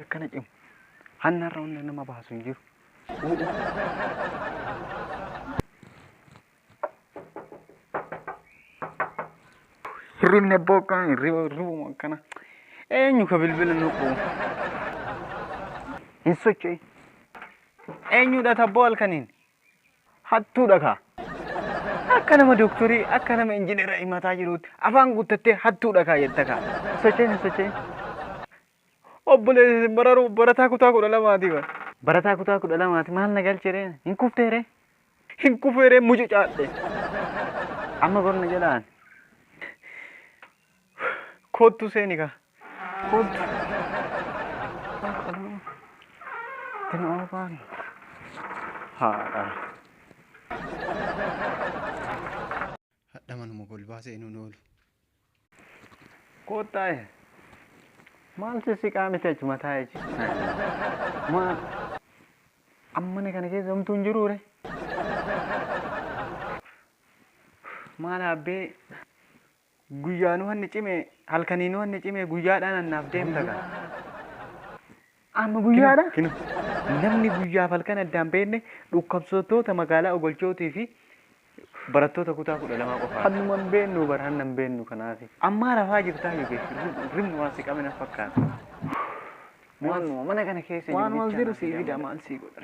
Akkana cimu. Hannarra wanna nama baasu hin jiru. Hirribni abboo akkana hirriba hirribuma akkana. Eenyu ka bilbila nuqu? Hin socho'i. Eenyudha tabboo halkaniin? Hattuudha kaa. Akka nama dooktorii, akka nama injiinera himataa jiruutti afaan guuttattee hattuudha kaa jetta kaa. Socho'in hin socho'in. Obboleessi bararuu barataa kutaa 12ti bara. Barataa kutaa 12ti maal na galche ree? Hin kuftee ree? Hin kufee ree mucucaadhe. Amma gorna jedhaan. Kottu seeni kaa. Kottu. Tini oofaan. Haadha. Hadha manuma golbaa seenuun oolu. Kottaa. Maal sissiqaa miti achuma taa'ee jira. Maal? Amma mana kana keessa homtuu hin jiruu ree? Maal abbee guyyaanuu hanni cime halkaniinuu hanni cime guyyaadhaan annaaf deemta gaa. Amma guyyaadha? Kino namni guyyaaf halkan addaan beekne dhukkubsattoota magaalaa Ogolchootii fi barattoota kutaa 12 qofa. Hannuma hin beeknu bara hanna hin beeknu kanaaf. Ammaa rafaa jirtaa yoo ribni waan si qabe na fakkaata. Waanuma mana kana keessa jiru Waanuma bichaa jiru naaf sii fida fida maal maal sii godha.